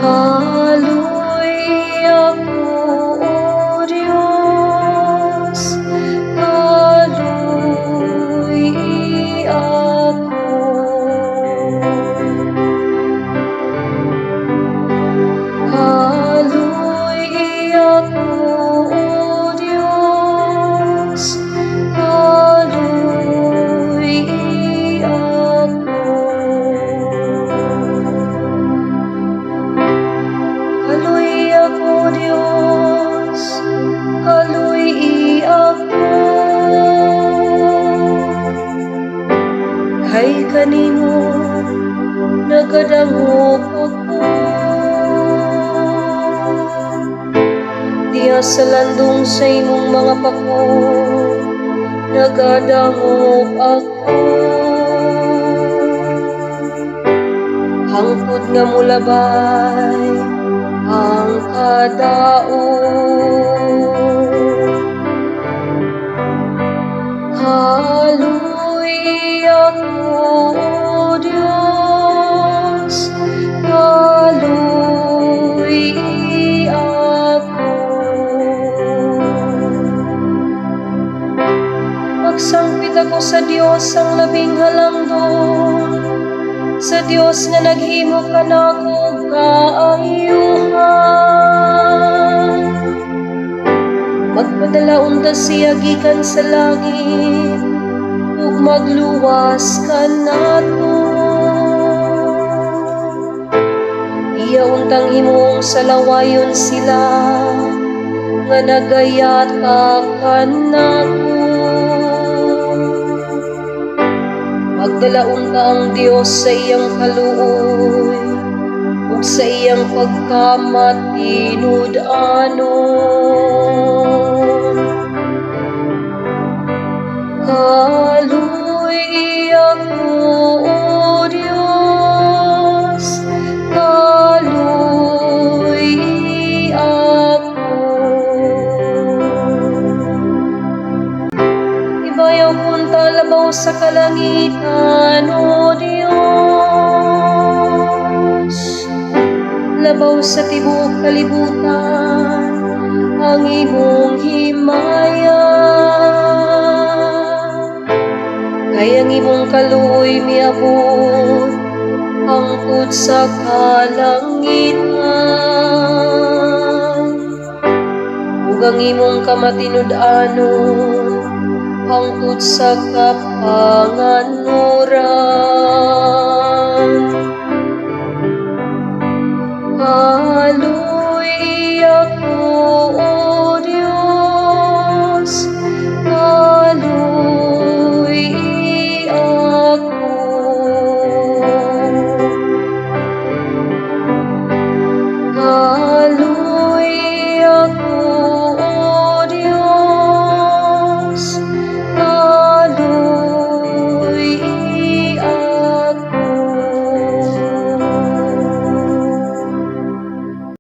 Kaluy ako, O Dios, kaluy ako. Kaluy ako, O Dios, kaluy ako. Kaluy ako, Dios, kaluy ako. Kay kanimo nagadangop ako. Diha sa landong sa imong mga pako, nagadangop ako. Hangtod nga mulabay ang kadaot. Kaluy ako, O Dios, kaluy ako. Magsangpit ako sa Dios ang labing halangdon, sa Dios nga naghimo kanako og kaayuhan. Magpadala unta siya gikan sa langit ug magluwas kanato. Iya untang himuong salawayon sila nga nagayata kanako. Magdala unta ang Dios sa iyang kaluoy ug sa iyang pagkamatinud-anon. Kaluy ako, O Dios, kaluy ako. Ibayaw kunta labaw sa kalangitan, O Dios, labaw sa tibuok kalibutan ang imong himaya. Kay ang imong kaluoy miabot hangtod sa kalangitan, ug ang imong kamatinud-anon hangtod sa kapanganuran.